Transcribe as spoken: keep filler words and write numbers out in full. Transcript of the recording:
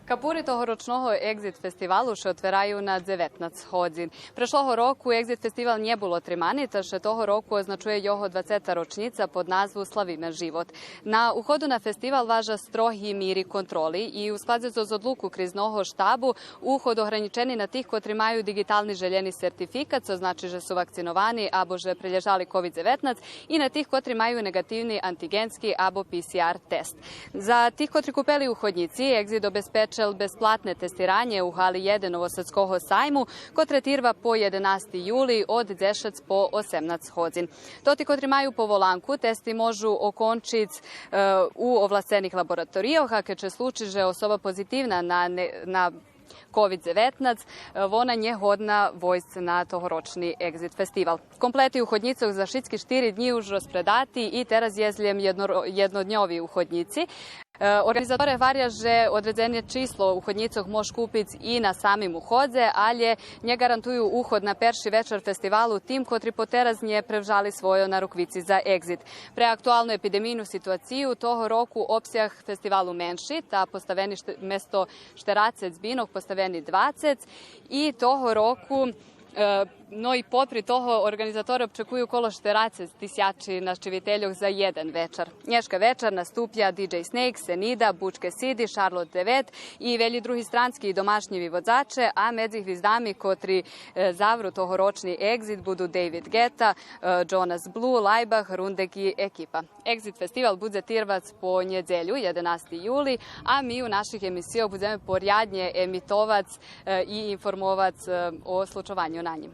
Капури тогорочного Екзит фестивалу ше отвераю на дзеветнац годзин. Прешлого року Екзит фестивал нє бул отримани, та ше того року означує його двацета рочнїца под назву Славиме живот. На уходу на фестивал важа строги мири контроли и у складзе зоз одлуку кризного штабу уход огранїчени на тих котри маю диґитални желєни сертификат, цо значи же су вакциновани або же прелєжали ковид дзеветнац, и на тих котри маю неґативни антиґенски або П Ц Р тест. За тих котри купели уходнїци, Екзит обезпечел безплатне тестиранє у гали єден Новосадского сайму, котре тирва по єденасти юли од дзешец по осемнац годзин. Тоти котри маю поволанку, тести можу окончиц, е, у овласцених лабораторийох, а кед ше случи же особа позитивна на не-, на ковид дзеветнац, е, вона нє годна войсц на тогорочни Екзит фестивал. Комплети уходнїцох за шицки штири днї уж розпредати и тераз єст лєм єдноро-, єднодньови уходнїци. Е, орґанизаторе гваря же одредзене число уходнїцох мож купиц и на самим уходзе, алє нє ґарантую уход на перши вечар фестивалу тим котри потераз нє превжали свойо наруквици за Екзит. Пре актуалну епидемийну ситуацию того року обсяг фестивалу менши, та поставени шт-, место штерацец бинок поставени двацец, и того року, е, но и попри того орґанизаторе обчекую коло штерацец тисячи нащивительох за єден вечар. Нєшка вечар наступя Ди Джей Снейк, Сенида, Бучке Сиди, Шарлот девет и велї други странски и домашнї виводзаче, а медзи гвиздами котри, е, завру тогорочни Екзит буду Дейвид Ґета, е, Джонас Блу, Лайбах, Рундек и екипа. Екзит фестивал будзе тирвац по нєдзелю, єденасти юли, а ми у наших емисийох будземе поряднє емитовац, е, и информовац, е, о случованю на нїм.